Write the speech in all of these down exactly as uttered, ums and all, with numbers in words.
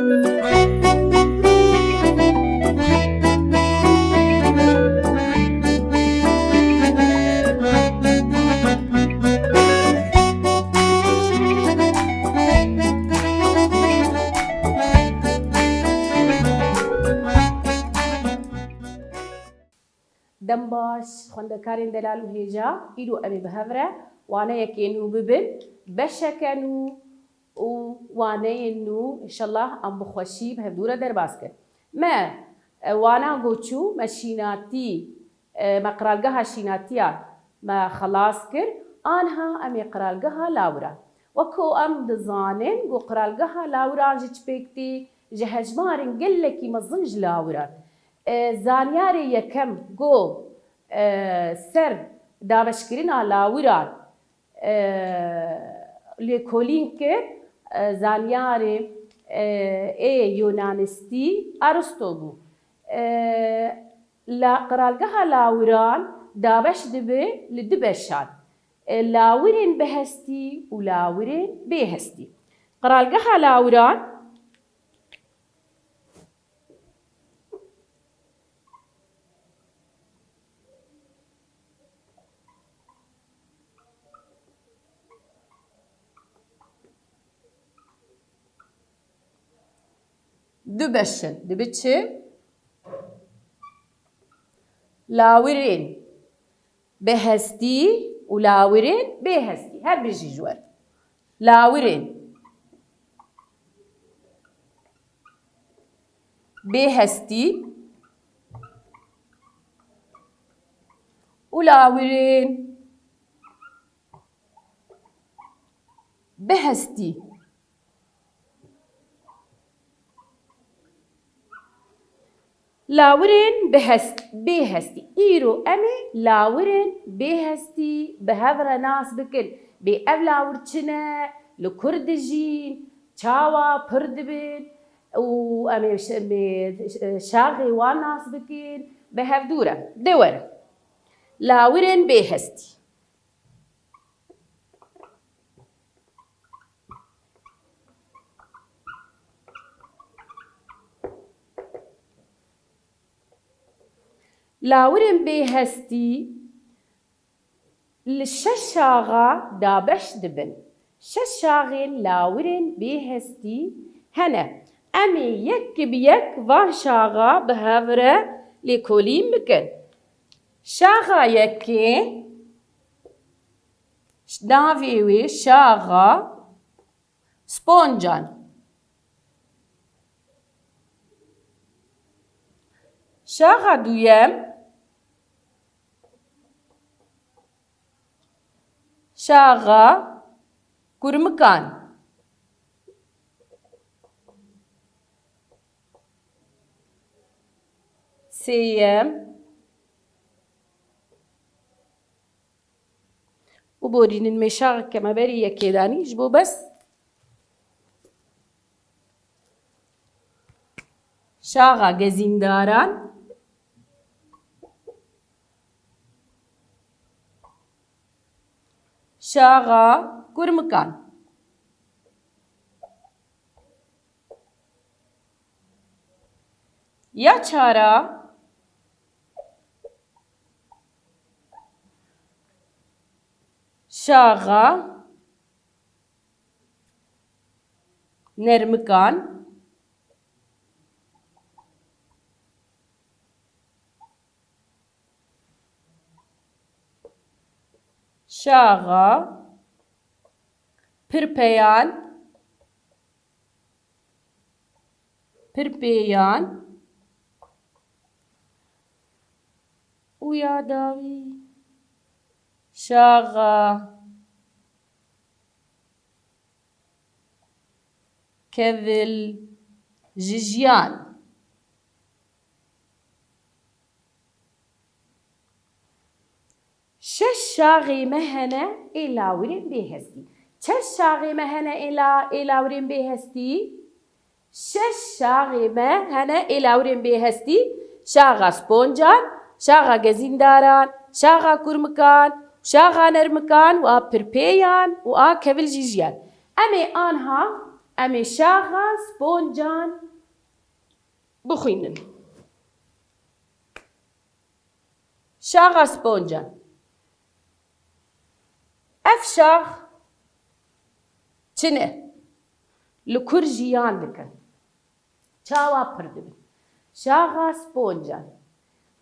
Dem baş, xwendekarên delal û hêja, îro em ê bi hev re waneyekê nû bibin, beşeke nû û waneyên nû, înşellah em bi xweşî bi hevdû re derbas kin. Me, e, wana goçû, me şînatî, e, me qiralgeha şînatiya me xelas kir, anha em ê qiralgeha lawiran. Wek ku em dizanin, ku qiralgeha lawiran ji çi pêk tê, ji hejmarên gelekî mezin ji lawiran. E, zanyarê yekem ku, e, ser dabeşkirina lawiran, e, lêkolîn kir, e, zanyarê, e, ê Yunanistî Aristo bû. E, la, qiralgeha lawiran dabeş dibe li du beşan. E, lawirên bihestî û lawirên bêhestî. Qiralgeha lawiran du beş in. Dibe çi? Lawirên bihestî û lawirên bêhestî. Her bijî ji we re. Lawirên bêhestî û lawirên bihestî. Lawirên bihest-, bêhestî. Îro em ê lawirên bêhestî bi hev re nas bikin. Bê ev lawir çi ne, li kur dijîn, çawa pir dibin û em ê ş-, em ê ş-, şaxê wan nas bikin. Bi hevdû re. De werin. Lawirên bêhestî. Lawirên bêhestî li şeş şaxa dabeş dibin. Şeş şaxên lawirên bêhestî hene. Em ê yek bi yek van şaxa bi hev re lêkolîn bikin. Şaxa yekê, navê wê şaxa sponcan. Şaxa duyem, şaxa kurmikan. Sêyem, û borînin mêşaxeke me berî yekê danî ji bo bes. Şaxa gezîndaran. Şaxa kurmikan. Ya çara, şaxa nermikan. Şaxa pirpeyan, pirpêyan û ya dawî şaxa kevil ji jiyan. Şeş şaxê me hene ê lawirên bêhestî. Çend şaxê me hene ê la-, ê lawirên bêhestî? Şeş şaxê me hene ê lawirên bêhestî. Şaxa sponcan, şaxa gezîndaran, şaxa kurmikan, şaxa nermikan û a pirpêyan û a kevil jî jiyan. Em ê anha Em ê şaxa sponcan bixwînin. Şaxa sponcan. Ev şax çi ne? Li kur jiyan dikin. Çawa pir dibin? Şaxa sponcan.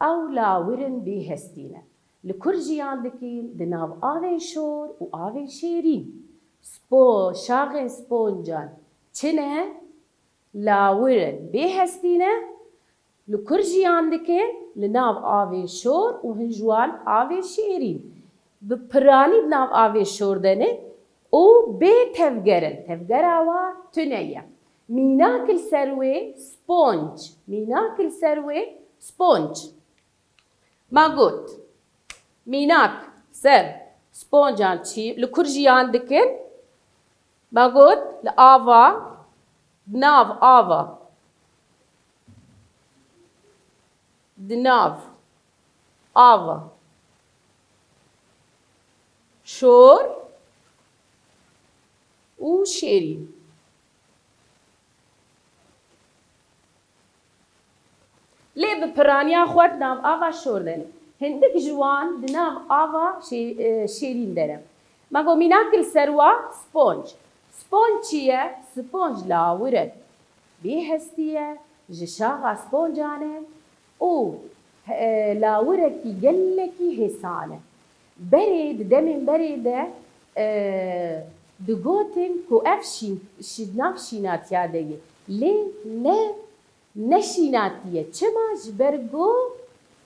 Ew lawirin bêhestî ne. Li kur jiyan dikin, di nav avên şor û avên şêrîn. Spo-, şaxên sponcan çi ne? Lawirin bêhestî ne. Li kur jiyan dikin, li nav avên şor û hin ji wan avên şêrîn. Bi piranî di nav avê şor de ne û bê tevger in. Tevgera wa tune ye. Mînak li ser wê sponc. Mînak li ser wê sponc. Ma got, mînak ser sponcan çi, li kur jiyan dikin? Ma got, li ava, di nav ava, di nav ava şor û şêrîn. Lê bi piraniya xwe di nav ava şor de ne. Hindik ji wan di nav ava şê-, e, şêrîn de ne. Me got mînak li ser wa sponc. Sponc çi ye? Sponc lawir e. Bêhestî ye, ji şaxa sponcan e û, e, lawirekî gelekî hêsan e. Berê, di demên berê de, e, digotin ku ev şîn-, şî-, nav şînatiya de ye. Lê ne, ne şînatî ye. Çima? Ji ber ku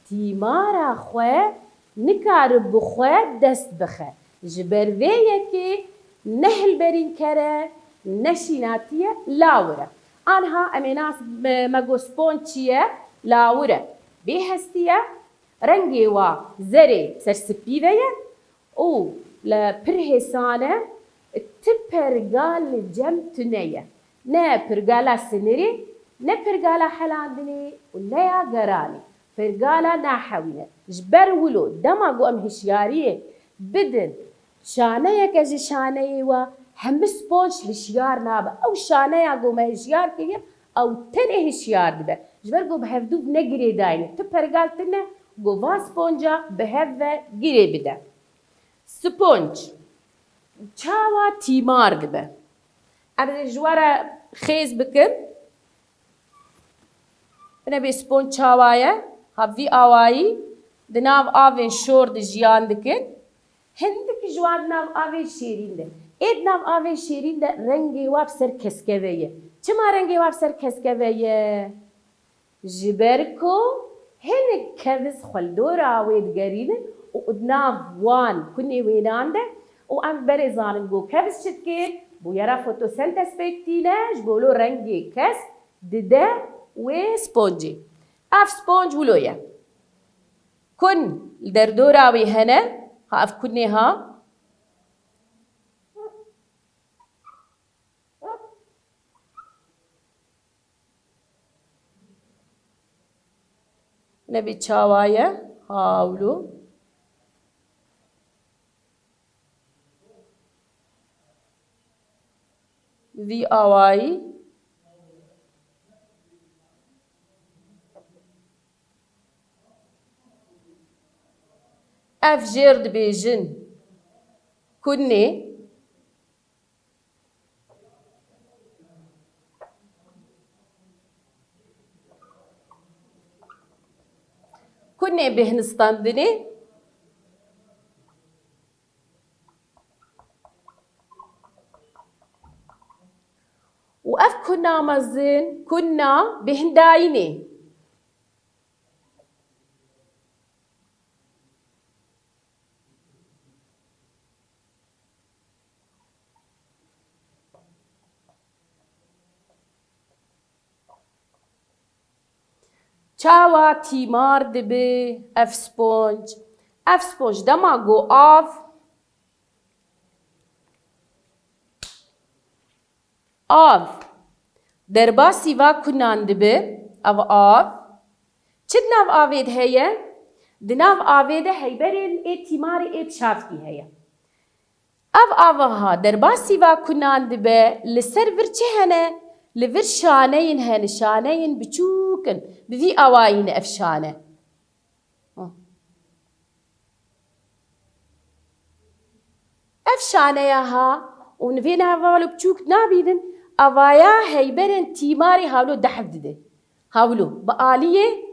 tîmara xwe nikare bi xwe dest bixe. Ji ber vê yekê ne hilberînker e, ne şînatî ye, lawir e. Aniha em ê nas, me, me got sponc çi ye? Lawir e. Bêhestî ye. Rengê wa zerê ser spî ve ye û li pir hêsan e, ti pergal li cem tune ye. Ne pergala sinirê, ne pergala helandinê û ne ya geranê. Pergala nahewîn e. Ji ber wilo dema ku em hişyariyê bidin şaneyeke ji şaneyê we, hemî sponc hişyar nabe. Ew şaneya ku me hişyar kiriye, ew tenê hişyar dibe. Ji ber ku bi hevdû ne girêdayî ne. Tu pergal tune ku va sponca bi hev ve girê bide. Sponc çawa tîmar dibe? Em ê ji we re xêz bikin. Binebê sponc çawa ye? Ha vî awayî di nav avên şor de jiyan dikin. Hindik ji wan di nav avên şêrîn de. Ê di nav avên şêrîn de rengê wa bi ser keskeve ye. Çima rengê wa bi ser keskeve ye? Ji ber ku hinek keviz xwe li dora wê digerînin û di nav wan kunê wênan de û em berê zanin ku keviz çi dike? Bûyera fotosentez pêk tîne, ji bo lo rengê kesk dide wê sponcê. Ev sponc wilo ye. Kun li derdora wê hene, ha ev kunê ha. Nebî çawa ye? Hawlo. Vî awayî. Ev jêr dibêjin kunê. Kunê bêhn standinê. Û ev kuna mezin, kuna bêhndayînê. Çawa tîmar dibe ev sponc? Ev sponc dema ku av, av derbasî va kunan dibe, ev av çi di nav avê de heye? Di nav avê de heyberên ê tîmarê ê bi çavkî heye. Ev avaha derbasî va kunan dibe, li ser vir çi hene? Li vir şaneyên hene, şaneyên biçûk in. Bi vî awayî ne ev şane. Ev şaneya ha, û nivê navalo biçûk nabînin, avaya heyberên tîmarê hawlo dehf dide. Hawlo, bi aliyê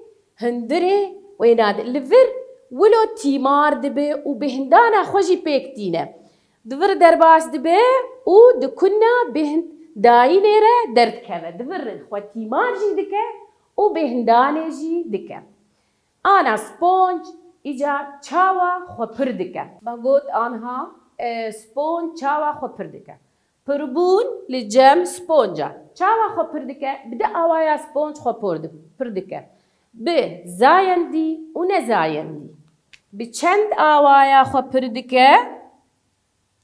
hundirê wê nade. Li vir wilo tîmar dibe û bêhindana xwe jî pêk tîne. Di vir derbas dibe û di kuna bêhindayînê re derdikeve. Di vir xwe tîmar jî dike û bêhindanê jî dike. Ana sponc îca çawa xwe pir dike? Me got anha, e, sponc çawa xwe pir dike? Pirbûn li cem sponca çawa xwe pir dike? Bi du awaya sponc xwe por di-, pir dike. Bi zayendî û nezayendî. Bi çend awaya xwe pir dike?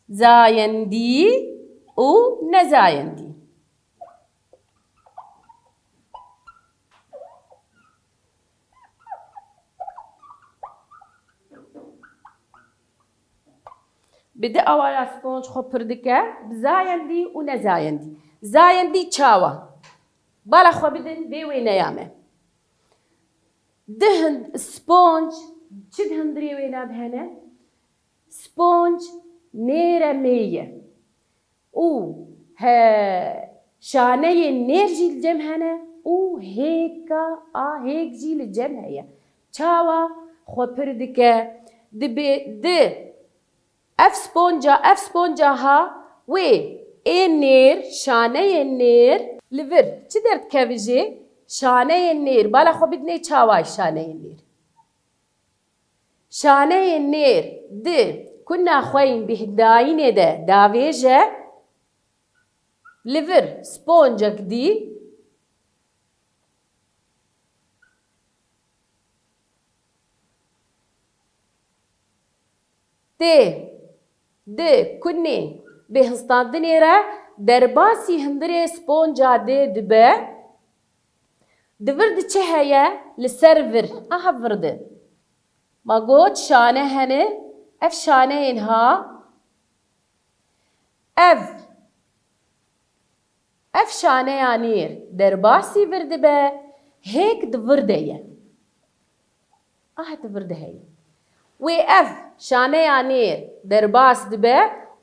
Zayendî û nezayendî. Bi du awaya sponc xwe pir dike, bi zayendî û nezayendî. Zayendî çawa? Bala xwe bidin vê wêneya me. Di hind-, sponc çi di hundirê wêna de hene? Sponc nêre mê ye. Û he, şaneyên nêr jî li cem hene û hêka a hêk jî li cem heye. Çawa xwe pir dike? Dibê di ev sponca, ev sponca ha wê ê nêr, şaneyên nêr li vir çi derdikeve jê? Şaneyên nêr. Bala xwe bidinê çawa şaneyên nêr? Şaneyên nêr di kuna xwe yên bêhindayînê de davêje, li vir sponcek dî tê. Di kunê bêhistandinê re derbasî hundirê sponca dê dibe. Di vir de çi heye? Li ser vir. Aha vir de. Ma got şane hene. Ev şaneyên ha. Ev. Ev şaneya nêr derbasî vir dibe, hêk di vir de ye. Ah, di vir de heye. Wê ev şaneya nêr derbas dibe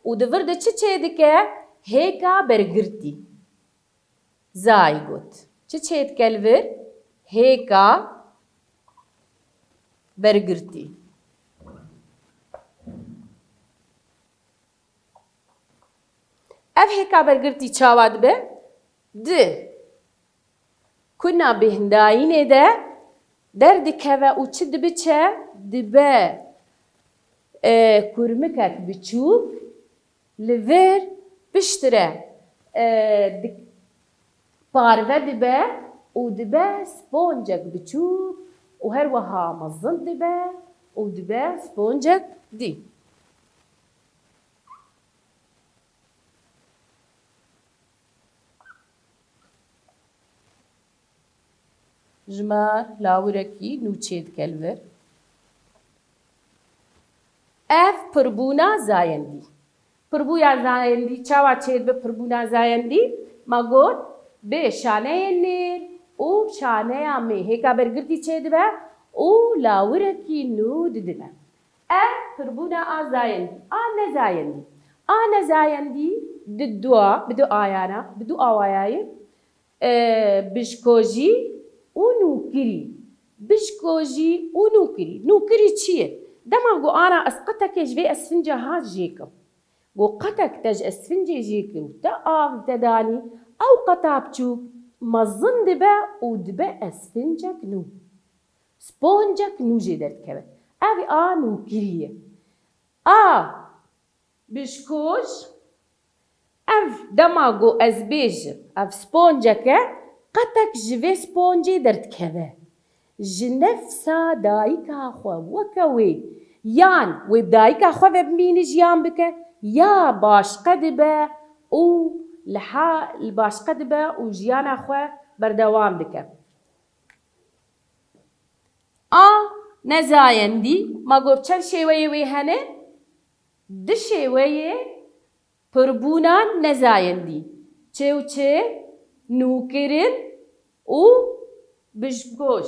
û di vir de çi çêdike? Hêka bergirtî. Zaygot. Çi çêdike li vir? Hêka bergirtî. Ev hêka bergirtî çawa dibe? Di kuna bêhindayînê de derdikeve û çi dibiçe? Dibe, e, kurmikek biçûk, li vir piştre, e, di-, parve dibe û dibe sponcek biçûk û her wiha mezin dibe û dibe sponcek dî. Ji me lawirekî nû çêdike li vir. Ev pirbûna zayendî. Pirbûya zayendî çawa çêdibe pirbûna zayendî? Ma got, bi şaneyên nêr û şaneya mê hêka bergirtî çêdibe û lawirekî nû didine. Ev pirbûna a zayendî, a nezayendî. A nezayendî di dua, bi du ayana, bi du awayayê, e, bişkojî û nûkirî. Bişkojî û nûkirî. Nûkirî çi ye? Dema ku ana ez qetekê ji vê esfinca ha jêkim. Ku qetek te ji esfincê jêkir û te av te danî, ew qeta biçûk mezin dibe û dibe esfincek nû. Sponcek nû jê derdikeve. Ev a nûkirî ye. A bişkoj, ev dema ku ez bêjim, ev sponcek e, qetek ji vê sponcê derdikeve. Ji nefsa dayika xwe weke wê, yan wê bi dayika xwe ve bimîne jiyan bike, ya başqe dibe û li ha-, li başqe dibe û jiyana xwe berdewam dike. A nezayendî, ma got çend şêweyê wê hene? Du şêweyê Pirbûna nezayendî, çewçe, nûkirin û bişkoş.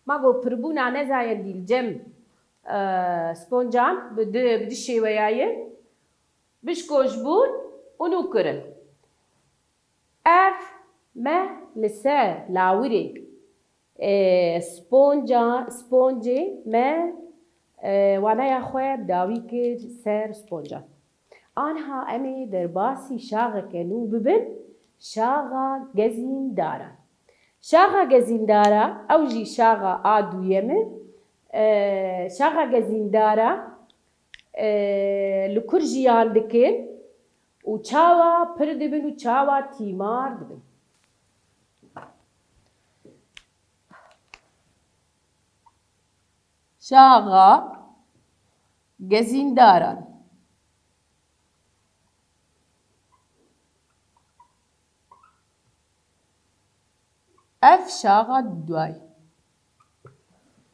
Ma got pirbûna nezayendî li cem, e, sponcan bi di, bi di şêweya ye, bişkoşbûn û nûkirin. Ev me li ser lawirê, e, sponca, sponcê me, e, waneya xwe dawî kir ser sponcan. Anha em ê derbasî şaxeke nû bibin, şaxa gezîndaran. Şaxa gezîndara, ew jî şaxa a duyem e. E, şaxa gezîndara, e, li kur jiyan dikin û çawa pir dibin û çawa tîmar dibin. Şaxa gezîndaran. Ev şaxa duay.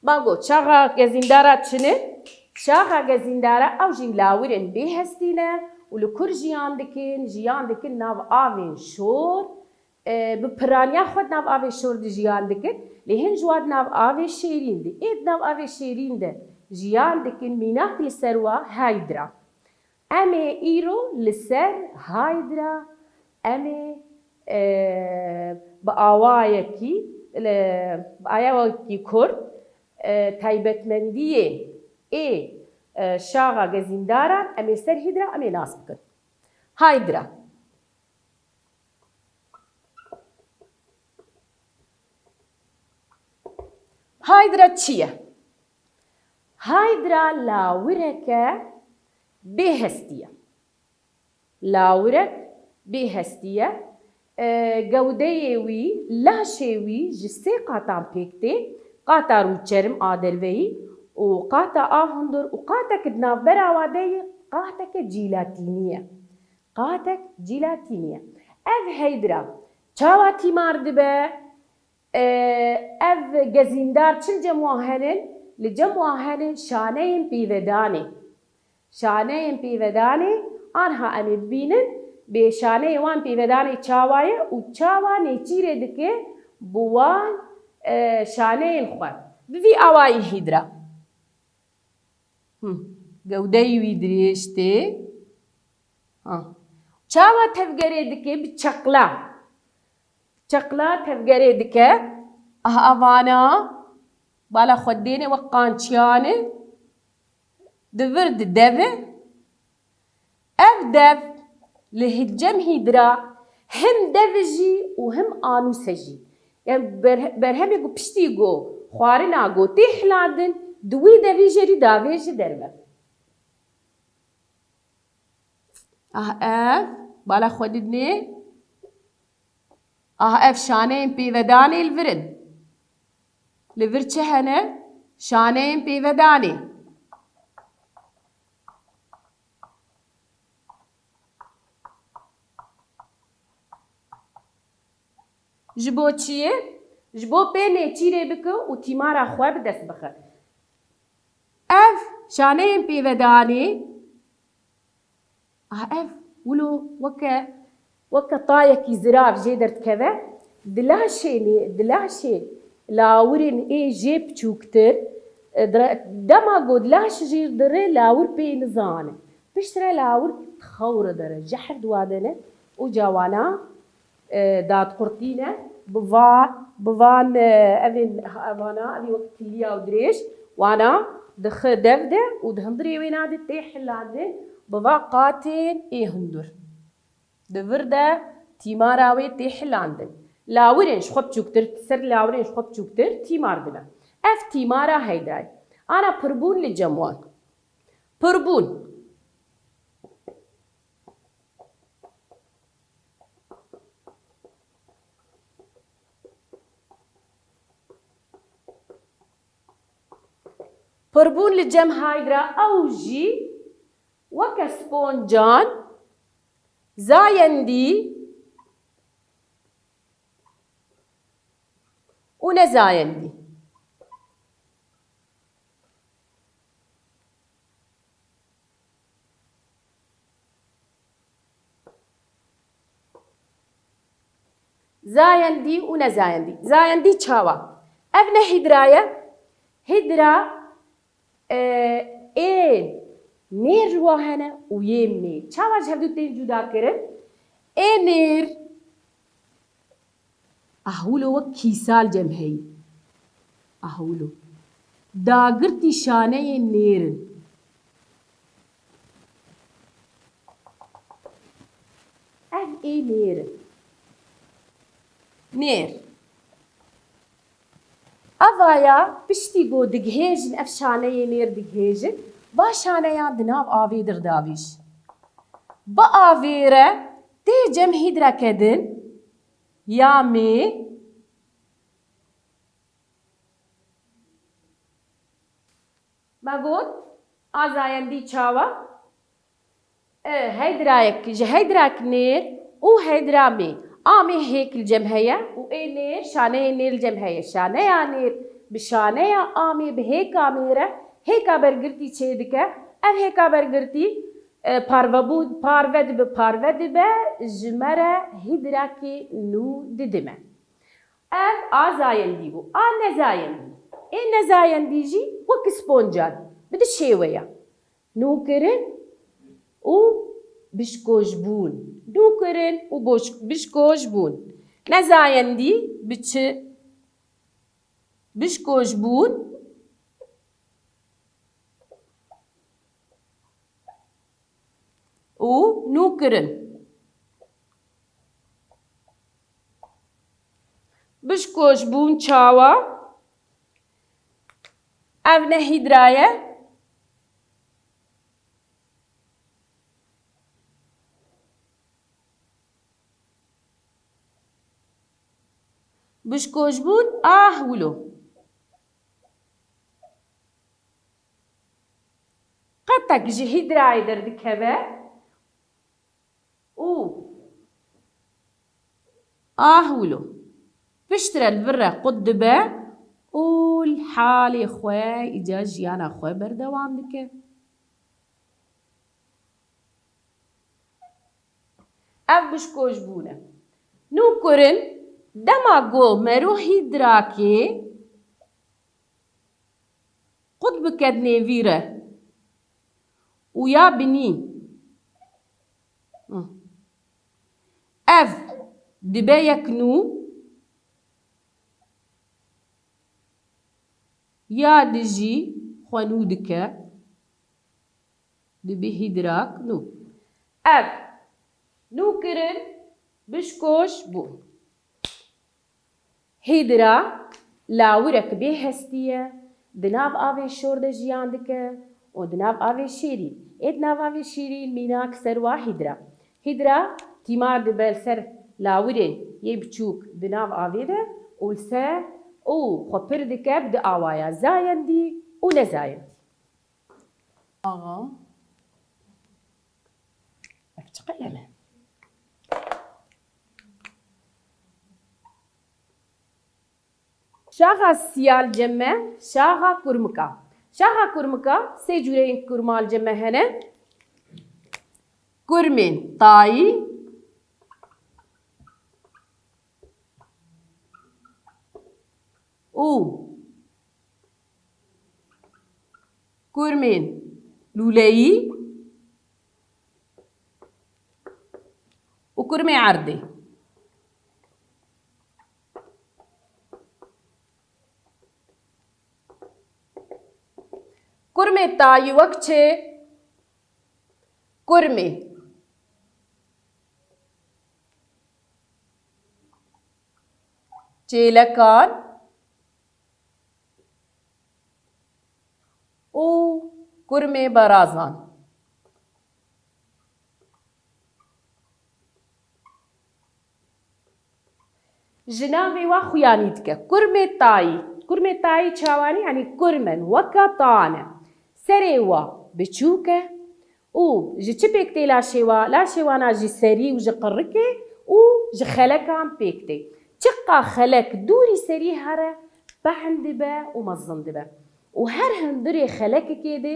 Ma got, şaxa gezîndara çi ne? Şaxa gezîndara ew jî lawirên bêhestî ne û li kur jiyan dikin, jiyan dikin nav avên şor, e, bi piraniya xwe di nav avê şor de jiyan dikin, lê hin ji wan di nav avê şêrîn de. Ê di nav avê şêrîn de jiyan dikin, mînak li ser wa Hydra. Em ê îro li ser Hydra, em ê, e, bi awayekî, li, bi awayekî kurt, e, taybetmendiyê ê, e, şaxa gezîndaran em ê ser Hydra em ê nas bikin. Hydra. Hydra çi ye? Hydra lawireke bêhestî ye. Lawirek bêhestî ye. E, gewdeyê wî, laşê wî ji sê qatan pêk tê, qata rûçerm a derveyî û qata a hundir û qatek di navbera wa de ye, qateke cîlatînî ye. Qatek cîlatînî ye. Ev Hydra çawa tîmar dibe? E, ev gezîndar çil cem wan hene? Li cem wan hene şaneyên pêvedanê. Şaneyên pêvedanê, anha em ê bibînin, bê şaneyê wan pêvedanê çawa ye û çawa nêçîrê dike bi wan, e, şaneyên xwe. Bi vî awayî Hydra. Hı. Gewdeyî wî dirêj tê. Ha. Çawa tevgerê dike? Bi çeqla. Çeqla tevgerê dike. Aha, vana bala xwe dêne wek qançiyane. Di vir de dev e. Ev dev li hi-, cem Hydra him dev e jî û him anûs e jî. Yani ber-, berhemê ku piştî ku xwarina ku tê hilandin, di wî devî jê rî davêje derve. Ah ev, bala xwe didinê. Ah ev şaneyên pêvedanê li vir in. Li vir çi hene? Şaneyên pêvedanê. Ji bo çi ye? Ji bo pê nêçîrê bike û tîmara xwe bi dest bixe. Ev şaneyên pêvedanê, ah, ev wilo weke, weke tayekî zirav jê derdikeve, di laşê nê, di laşê lawirên ê jê biçûktir, e, dire-, dema ku di laş jî dire lawir pê nizane. Piştre lawir xewre dere, jehr di wa de ne û ca wana e, dadqurtî ne, bi va-, bi van, e, evên, evana, evî wek kiliya û dirêj, wana dixe dev de û di hundirê wêna de tê hilandin, bi va qatên ê hundur. Di vir de tîmara wê tê hilandin. Lawirên ji xwe biçûktir, ser lawirên ji xwe biçûktir tîmar dibe. Ev tîmara Heydrayê. Ana pirbûn li cem wan. Pirbûn. Pirbûn li cem Hydra ew jî weke Sponcan, zayendî û nezayendî. Zayendî û nezayendî. Zayendî çawa? Ev ne hîdra ye. Hîdra, e, ê nêr wa hene û yê mê. Çawa ji hevdû tên cuda kirin? Ê nêr. Ahûlo wek kîsa li cem heyî. Ahûlo. Dagirtî şaneyên nêr in. Ev ê nêr in. Nêr. Eva ya piştî ku digihêjin, ev şaneyê nêr digihêjin, va şaneya di nav avê dirdavîj. Bi avê re tê cem hîdreke din ya mê. Me got, a zayendî çawa? E, heydrayek, ji heydrayek nêr û heydra mê. A mê hêk li cem heye û ê nêr, şaneyê nêr li cem heye. Şaneya nêr bi şaneya a mê, bi hêka mê re hêka bergirtî çêdike. Ev hêka bergirtî, e, parvebû-, parve dibe, parve dibe, ji me re hîdrakê nû didime. Ev a zayendî bû. A nezayendî. Ê nezayendî jî wek sponcan. Bi du şêweyan. Nûkirin û bişkojbûn. Nûkirin û boş-, bişkojbûn. Nezayendî bi çi? Bişkojbûn û nûkirin. Bişkojbûn çawa? Ev ne hîdra ye. Bişkojbûn, ah wilo. Qetek ji hîdrayê derdikeve û ah wilo. Piştre li vir re qut dibe û li halê xwe, îca jiyana xwe berdewam dike. Ev bişkojbûn e. Nûkirin, dema ku mero hîdrakê qut bike di nêvî re û ya binî. Ev dibe yek nû, ya dijî xwe nû dike. Dibe hîdrak nû. Ev nûkirin bişkoş bû. Hîdra lawirek bê hestî ye, di nav avê şor de jiyan dike û di nav avê şêrî. Ê di nav avê şêrî mînak ser wa hîdra. Hîdra tîmar dibe li ser lawirên yê biçûk di nav avê de û li ser û xwe pir dike bi du awaya zayendî û nezayendî. Axa. Ev çi qelem e? Şaxa siya li cem me, şaxa kurmika. Şaxa kurmika sê cûreyên kurma li cem me hene. Kurmên tayî û kurmên lûleyî û kurmê erdê. Kurmê tayî wek çi? Kurmê çêlekan û kurmê berazan. Ji navê wa xuyanî dike. Kurmê tayî. Kurmê tayî çawa ne? Yanî kurm in, weka tan e. Serê wa biçûk e Û ji çi pêk tê laşê wan? Laşê wana ji serî û ji qirikê û ji xelekan pêk tê. Çiqa xelek dûrî serî here, pehn dibe û mezin dibe. Û her hundirê xelekekê de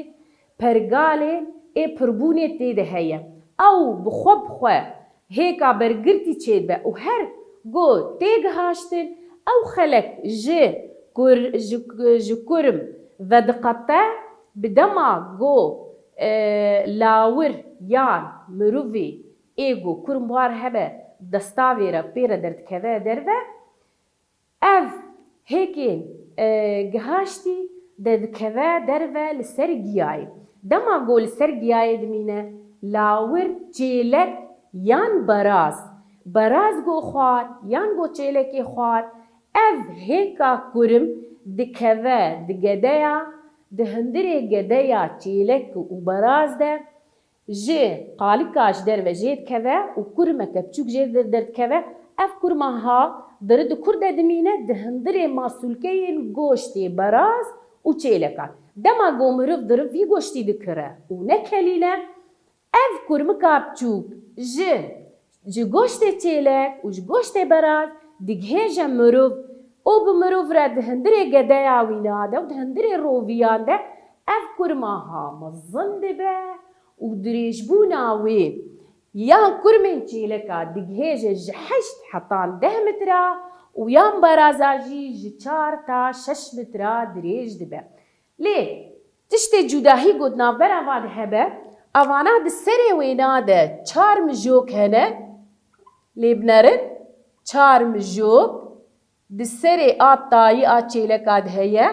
pergalê ê pirbûnê tê de heye. Ew bi xwe bi xwe hêka bergirtî çêdibe û her go tê gihaştin, ew xelek ji kur-, ji, ji kurm vediqete, bi dema go, e, lawir yan mirovê ê go kurm war hebe destavê re pê re derdikeve derve, ev hêkên, e, gihaştî derdikeve derve li ser giyayê. Dema go li ser giyayê dimîne, lawir, çêlek yan beraz. Beraz go xwar yan go çêlekê xwar, ev hêka kurm dikeve di gedeya, di hundirê gedeya çêlek û beraz de, ji qalika ji derve jê dikeve û kurmeke biçûk jê der-, derdikeve. Ev kurma ha diri di kur de dimîne, di hundirê masûlkeyên goştê beraz û çêlekan. Dema go mirov diri vî goştî dikire û nekelîne, ev kurmika biçûk ji, ji goştê çêlek û ji goştê beraz digihêje mirov û bi mirov re di hundirê gedeya wî nade û di hundirê roviyan de ev kurma ha mezin dibe û dirêjbûna wê yan kurmên çêleka digihêje ji heşt hetan deh metra û yan beraza jî ji çar ta şeş metra dirêj dibe. Lê tiştê cudahî ku di navbera va de hebe, evana di serê wêna de çar mijok hene, lê binerin, çar mijok di serê a tayî a çêleka de heye,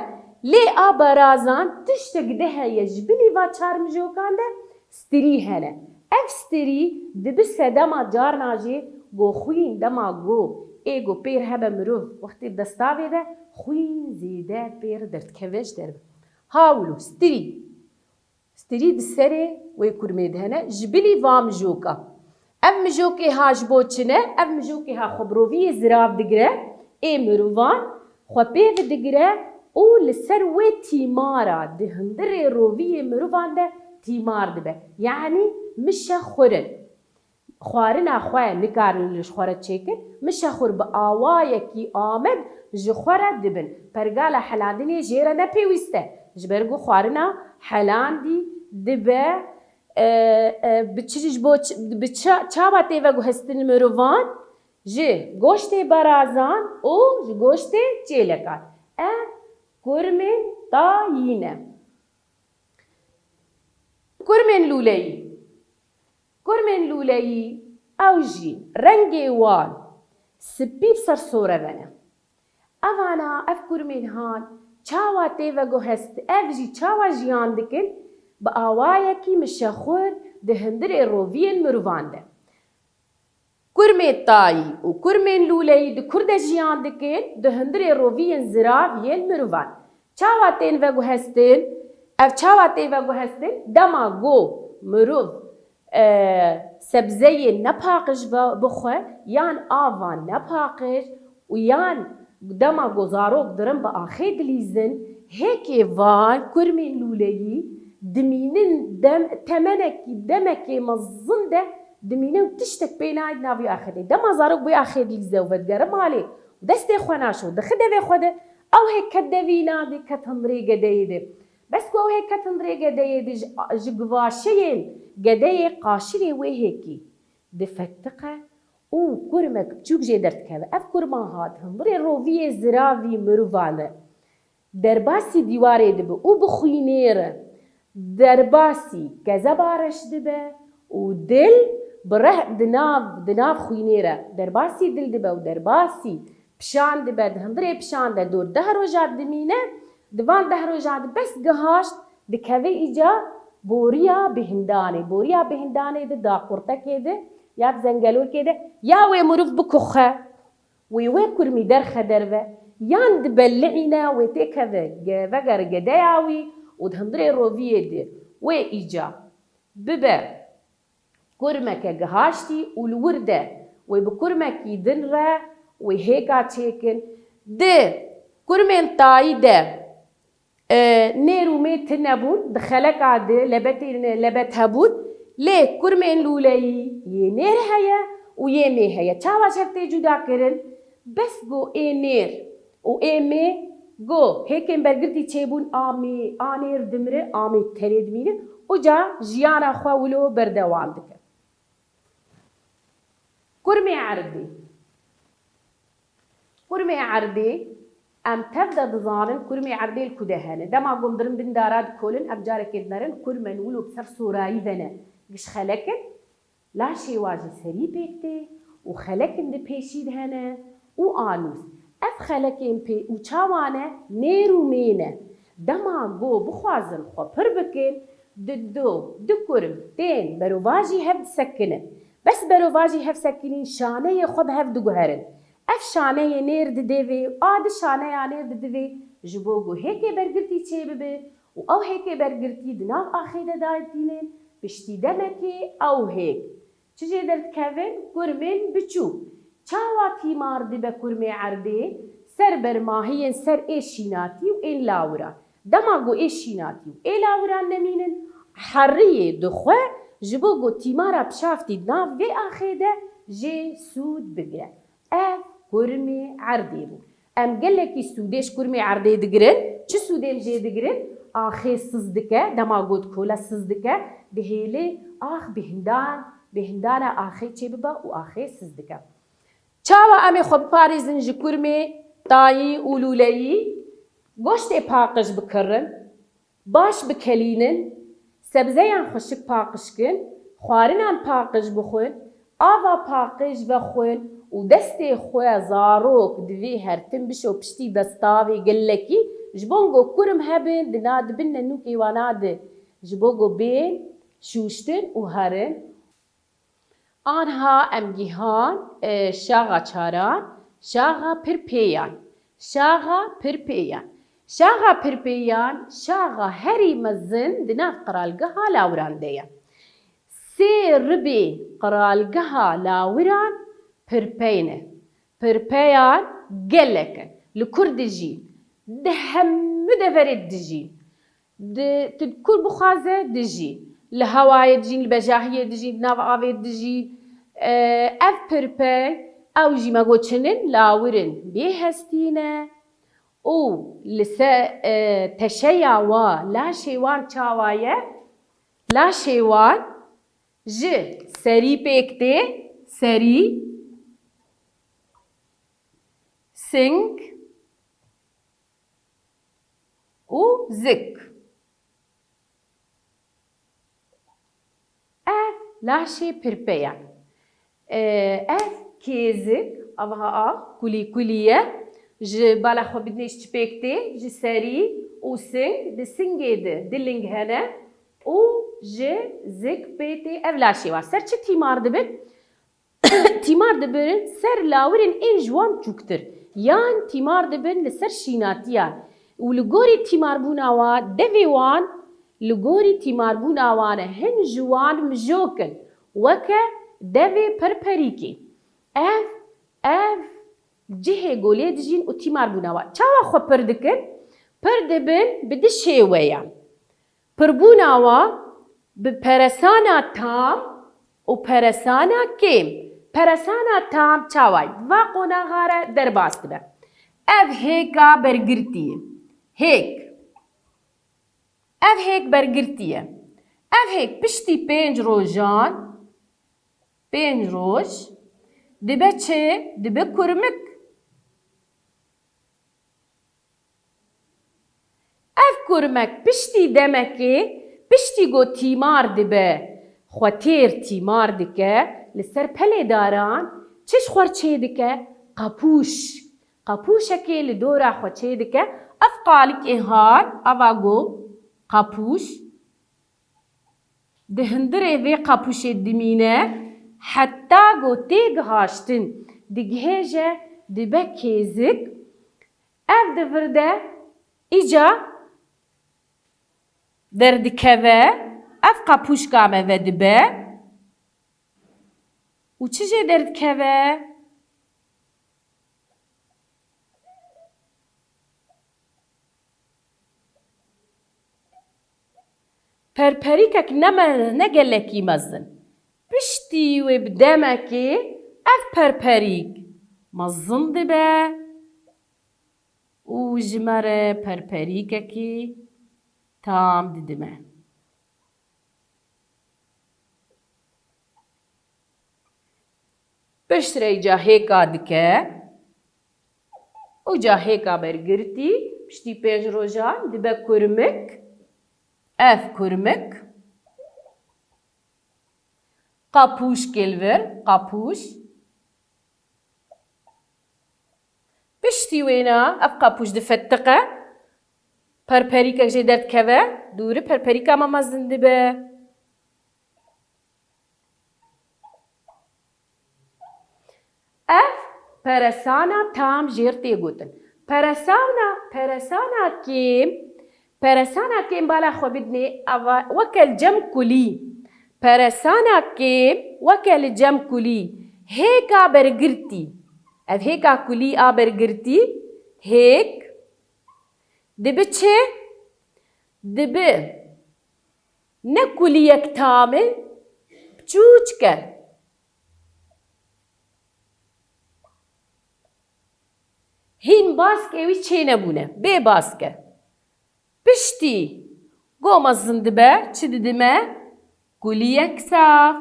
lê a berazan tiştek di heye ji bilî va çar mijokan de stirî hene. Ev stirî dibi sedema carna jî go xwîn dema go ê go pêr hebe mirov wextê destavê de xwîn zêde pêr derdikeve ji derve. Ha wilo, stirî. Stirî di serê wê kurmê de hene, ji bilî va mijoka. Ev mijokê ha ji bo çi ne? Ev mijokê ha xwe bi roviyê zirav digire, ê mirovan xwe pê ve digire û li ser wê tîmara di hundirê roviyê mirovan de tîmar dibe. Yanî mişe xwe re. Xwarina xwe nikarin li ji xwe re çêkin, mişe xwe bi awayekî amed ji xwe re dibin. Pergala helandinê jê re ne pêwîst e. Ji ber ku xwarina helandî dibe, e, e, bi çi, ji bo çi, bi ça-, çawa tê veguhestin mirovan? Ji goştê berazan û ji goştê çêlekan. Ev kurmên tayî ne. Kurmên lûleyî. Kurmên lûleyî, ew jî rengê wan spî bi ser sore ve ne. Evana, ev kurmên han çawa tê veguhest, ev jî çawa jiyan dikin, bi awayekî mişexur di hundirê roviyên mirovan de. Kurmê tayî û kurmên lûleyî di kur de jiyan dikin, di hundirê roviyên zirav yên mirovan. Çawa tên veguhestin? Ev çawa tê veguhestin? Dema ku mirov, e, sebzeyên nepaqij ve-, bixwe, yan ava nepaqij û yan dema ku zarok dirin bi axê dilîzin, hêkê van kurmên lûleyî dimînin dem-, temenekî, demekê mezin de dimîne û tiştek pê nayê di nav wî axê de. Dema zarok bi wî axê dilîze û vedigere malê û destê xwe naşo, dixe devê xwe de, ew hê ket devî nadê, ket hundirê gedeyê de. Bes ku ew hê ket hundirê gedeyê de ji, ji givaşeyên gedeyê qaşirê wê hêkî difetiqe û kurmek biçûk jê derdikeve. Ev kurma hat hundirê roviyê ziravî mirovan e. Derbasî dîwarê dibe û bi xwînê re derbasî kezeba reş dibe û dil bi reh di nav, di nav xwînê re derbasî dil dibe û derbasî pişan dibe, di hundirê pişan de dor deh roja dimîne, di van deh roja de bes gihaşt dikeve îca boriya bêhindanê. Boriya bêhindanê de da qurtekê de ya di zengelokê de ya wê mirov bikuxe, wê wê kurmî derxe derve, yan dibelliîne, wê têkeve ge-, vegere gedeya wî û di hundirê roviyê de wê îca bibe kurmeke gihaştî û li wir de wê bi kurmekî din re wê hêka çêkin. Di kurmên tayî de, e, nêr û mê tune bûn, di xeleka de lebetên lebet hebûn. Lê kurmên lûleyî yê nêr heye û yê mê heye. Çawa ji hev tê cuda kirin? Bes ku ê nêr û ê mê ku hêkên bergirtî çêbûn, a mê, a nêr dimire, a mê tenê dimîne, uca jiyana xwe wilo berdewam dike. Kurmê erdê. Kurmê erdê, em tev de dizanin kurmê erdê li ku de hene. Dema ku em dirin bin dara dikolin, em carekê dinerin kurmên wilo bi ser sorayî ve ne. Giş xelek in, laşê wa ji serî pêk tê û xelek in di pêşî de hene û anûs. Ev xelekên pê û çawa ne? Nêr û mê ne. Dema ku bixwazin xwe pir bikin, di do, du kurm tên berovajî hev disekinin. Bes berovajî hev sekinîn, şaneyê xwe bi hev diguherin. Ev şaneyê nêr didê vê, a di şaneya nêr didivê, ji bo ku hêkê bergirtî çêbibe û ew hêkê bergirtî di nav axê de datînin, piştî demekê ew hêk çi jê derdikevin? Kurmên biçûk. Çawa tîmar dibe kurmê erdê? Ser bermahiyên ser ê şînatî û ên lawiran. Dema ku ê şînatî û ê lawiran nemînin, heriyê dixwe ji bo ku tîmara pişaftî di nav vê axê de jê sûd bigire. Ev kurmê erdê bû. Em gelekî sûdê ji kurmê erdê digirin. Çi sûdên jê digirin? Axê siz dike, dema ku dikola siz dike, dihêle ax bêhndan, bêhndana axê çêbibe û axê siz dike. Çawa em ê xwe biparêzin ji kurmê tayî û lûleyî? Goştê paqij bikirin, baş bikelînin, sebzeyan xweşik paqij kin, xwarinan paqij bixwin, ava paqij vexwin û destê xwe zarok divê hertim bişo piştî destavê gelekî, ji bo ku kurm hebin, di na dibin nenûkê wana de, ji bo ku bên şûştin û herin. Anha em gihan, e, şaxa çaran, şaxa pirpêyan. Şaxa pirpêyan. Şaxa pirpêyan, şaxa herî mezin di nav qiralgeha lawiran de ye. Sê ribê qiralgeha lawiran pirpey ne. Pirpeyan gelek in. Li kur dijîn? Di hemû deverê dijîn. Di, tu kur bixwaze dijî. Li hewayê dijîn, li bejahiyê dijîn, di nav avê dijîn. E, ev pirpey, ew jî me got çi nin, lawir in, bêhestî ne. Û li ser, e, teşeya wa, laşê wan çawa ye? Laşê wan ji serî pêk tê, serî, sing, û zik. Ev laşê pirpe ye. Ee, ev kêzik, ev ha a kulî kulî ye. Ji bala xwe bidinê ji çi pêk tê, ji serî û sing, di singê de di ling hene û ji zik pê tê. Ev laşê wa ser çi tîmar dibin? Tîmar dibin ser lawirên ên ji wan çûktir, yan tîmar dibin li ser şînatiyan û li gorî tîmarbûna wan devê wan, li gorî tîmarbûna wan e hin ji wan mijok in, weke devê perperîkê. Ev, ev cihê ku lê dijîn û tîmarbûna wan. Çawa xwe pir dikin? Pir dibin bi du şêweyan. Pirbûna wan bi peresana tam û peresana kêm. Peresana tam çawa ye? Va qonaxa re derbas dibe. Ev hêka bergirtî ye. Hêk. Ev hêk bergirtî ye. Ev hêk piştî pênc rojan, pênc roj, dibe çi? Dibe kurmik. Ev kurmek piştî demekê, piştî ku tîmar dibe, xwe têr tîmar dike, li ser pelê daran çi ji xwe re çêdike? Qapûş. Qapûşekê li dora xwe çêdike. Ev qalikê han, ava ku qapûş. Di hundirê vê qapûşê dimîne, heta ku tê gihaştin, digihêje, dibe kêzik. Ev di vir de îca derdikeve, ev qapûşka me vedibe û çi jê derdikeve? Perperîkek ne me-, ne gelekî mezin. Piştî wê bi demekê ev perperîk mezin dibe û ji me re perperîkekî tam didime. Piştre îca hêka dike û ca hêka bergirtî, piştî pênc rojan dibe kurmik. Ev kurmik. Qapûşkê li vir, qapûş. Piştî wêna ev qapûş difetiqe, perperîkek jê derdikeve, dûri perperîka me mezin dibe. Ev peresana tam jêr tê gotin. Peresana, peresana kêm, peresana kêm bala xwe bidinê, eva weke li cem kulî. Peresana kêm weke li cem kulî. Hêka bergirtî. Ev hêka kulî a bergirtî, hêk, dibi çi? Dibi ne kuliyek tam e, biçûçik e. Hîn baskê wî çênebûne, bê bask e. Piştî go mezin dibe, çi didime? Kuliyek sax,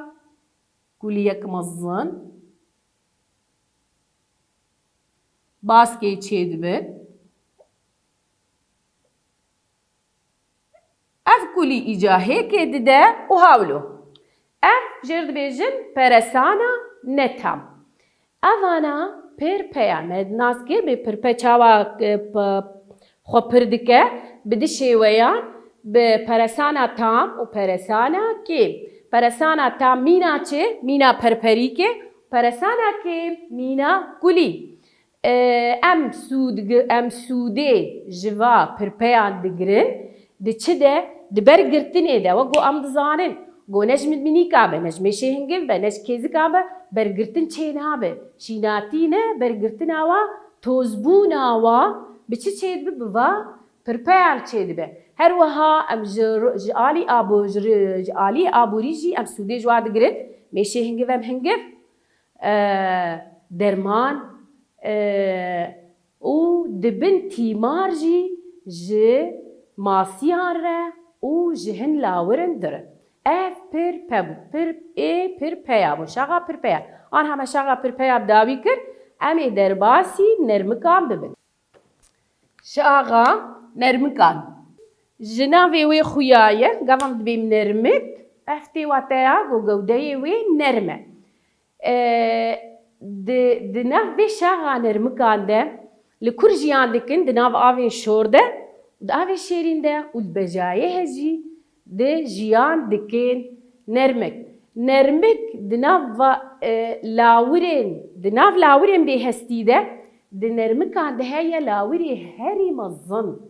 kuliyek mezin. Baskê çêdibin. Ev kulî îca hêkê dide û hawlo. Ev jêr dibêjin peresana netam. Evana pir peya me nas kir, bê pir pe çawa, e, p-, xwe pir dike, bi di şêweyan, bi peresana tam û peresana kêm. Peresana tam mîna çi? Mîna perperîkê, peresana kêm mîna kulî. E, em sûd gi-, em sûdê ji va pirpeyan digirin, di çi de? Di bergirtinê de, wek ku em dizanin, ku ne ji mînîka be, ne ji mêşê hingiv be, ne ji kêzika be, bergirtin çê nabe. Şînatî ne, bergirtina wa, tozbûna wa bi çi çêdibe? Bi va pirpeyan çêdibe. Her wiha em ji ro-, ji alî abo-, ji ri-, ji alî aborî jî em sûdê ji wa digirin. Mêşê hingiv em hingiv, e, derman, e, û dibin tîmar jî ji masiyan re û ji hin lawirin dirin. Ev pir pe bû, pir ê pir peya bû, şaxa pir peya. Anha me şaxa pir peya bi dawî kir, em ê derbasî nermikan bibin. Şaxa nermikan. Ji navê wê xuya ye, gava em dibêm nermik, ev tê wateya ku gewdeyê wê nerm e. E, di, di nav vê şaxa nermikan de li kur jiyan dikin, di nav avên şor de, di avê şêrîn de û di bejayê he jî di jiyan dikin nermik. Nermik di nav va-, e, lawirên, di nav lawirên bêhestî de, di nermikan de heye lawirê herî mezin,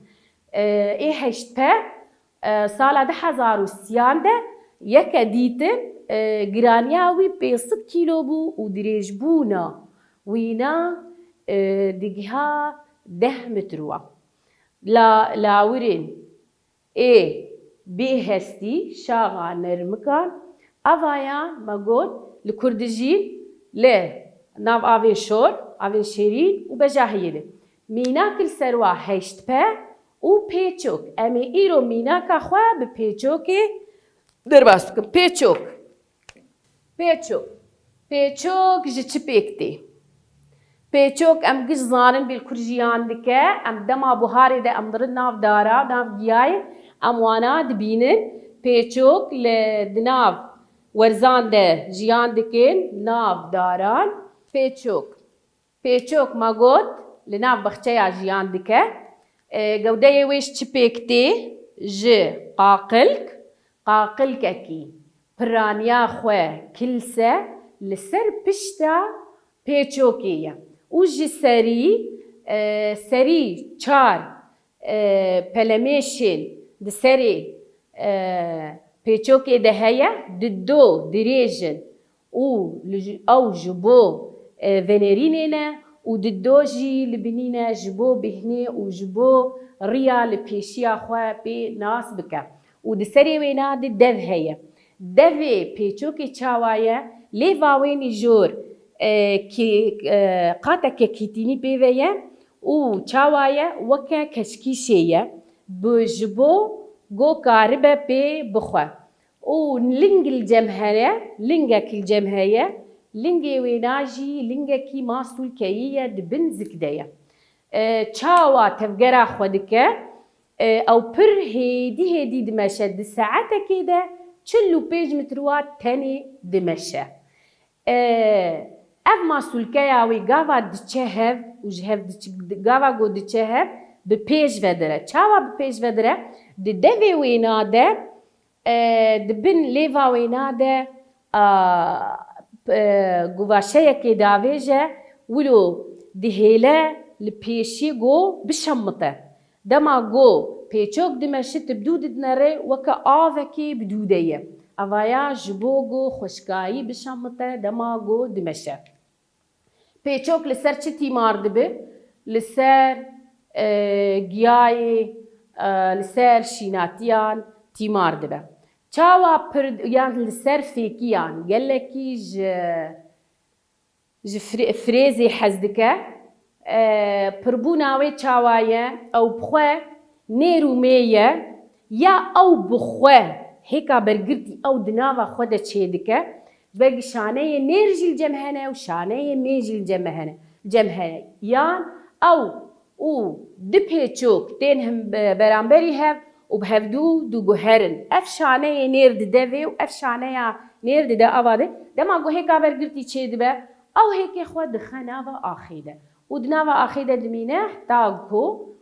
e, ê heşt pe, e, sala du hezar û sîyan de yeke dîtin, e, giraniya wî pênc sed kîlo bû û dirêjbûna wîna, e, digiha deh metr wa. La, lawirên ê bêhestî, şaxa nermikan, avayan me got, li kur dijîn, li nav avên şor, avên şêrîn û bejahiyê de. Mînak li ser wa heşt pe û pêçok. Em ê îro mînaka xwe bi pêçokê derbas bikim. Pêçok. Pêçok. Pêçok ji çi pêk tê? Pêçok em giş zanin bêlkur jiyan dike. Em dema buharê de em dirin nav dara, nav giyayê, em wana dibînin. Pêçok li di nav werzan de jiyan dikin, nav daran. Pêçok. Pêçok me got, li nav bexçeya jiyan dike. E, gewdeyê wê ji çi pêk tê? Ji qaqilk, qaqilkekî piraniya xwe kilse li ser pişta pêçokê ye. Û ji serî, e, serî çar, e, pelemêşên di serê, e, pêçokê de heye, di do dirêj in. Û li ji, ew ji bo, e, venerînê ne û di do jî li binî ne ji bo bêhnê û ji bo riya li pêşiya xwe pê nas bike. û di serê wêna de dev heye. Devê pêçokê çawa ye? Lêva wê nîjor, e, kê-, e, qateke kîtînî pê ve ye û çawa ye? Weke keçkîşê ye. Bi, ji bo go karibe pê bixwe. Û ling li cem heye, lingek li cem heye. Lingê wêna jî lingekî masûlkeyî ye, di bin zik de ye. E, çawa tevgera xwe dike? E, ew pir hêdî hêdî dimeşe, di saetekê de çil û pênc metre wa tenê dimeşe. E, ev masûlkeya wê gava diçe hev û ji hev diçi-, gava ku diçe hev bi pêş ve dire. Çawa bi pêş ve dire? Di devê wêna de, e, di bin lêva wêna de, a, e, guvaşeyekê davêje, wilo dihêle li pêşî go bişemite. Dema go pêçok dimeşit, bi dû didinere, weke avekê bi dû de ye. Evaya ji bo go xweşkayî bişemite dema go dimeşe. Pêçok li ser çi tîmar dibe? Li ser, e, giyayê, e, li ser şînatiyan tîmar dibe. Çawa pir, yan li ser fêkiyan, gelekî ji, ji frê-, frêzê hez dike. E, pirbûna wê çawa ye? Ew bi xwe nêr û mê ye, ya ew bi xwe hêka bergirtî ew di nava xwe de çêdike, ji ber ku şaneyê nêr jî li cem hene û şaneyê mê jî li cem hene, cem hene. Yan ew û du pêçok tên him-, be-, beramberî hev û bi hevdû diguherin. Ev şaneyê nêr dide vê û ev şaneya nêr dide ava de. Dema ku hêka bergirtî çêdibe, ew hêkê xwe dixe nava axê de. Û di nava axê de dimîne heta ku,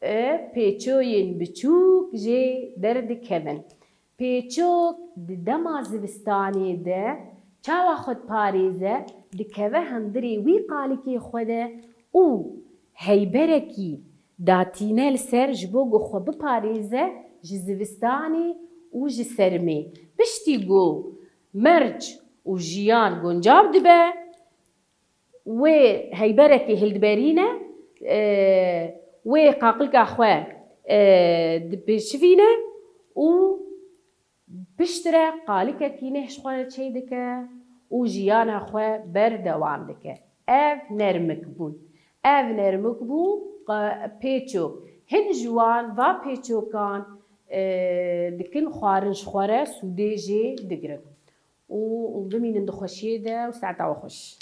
e, pêçoyên biçûk jê derdikevin. Pêçok di dema zivistanê de çawa xwe diparêze, dikeve hundirê wî qalikê xwe de û heyberekî datîne li ser ji bo ku xwe biparêze ji zivistanê û ji sermê. Piştî ku merc û jiyan guncav dibe, wê heyberekê hildiberîne, e, wê qaqilka xwe, e, dipêşivîne û piştre qalikekî neh ji xwe re çêdike û jiyana xwe berdewam dike. Ev nermik bûn. Ev nermik bû, qa-, pêçok. Hin ji wan va pêçokan, e, dikin xwarin ji xwe re sûdê jê digirin. Û, û bimînin di xweşiyê de û saeta we xweş.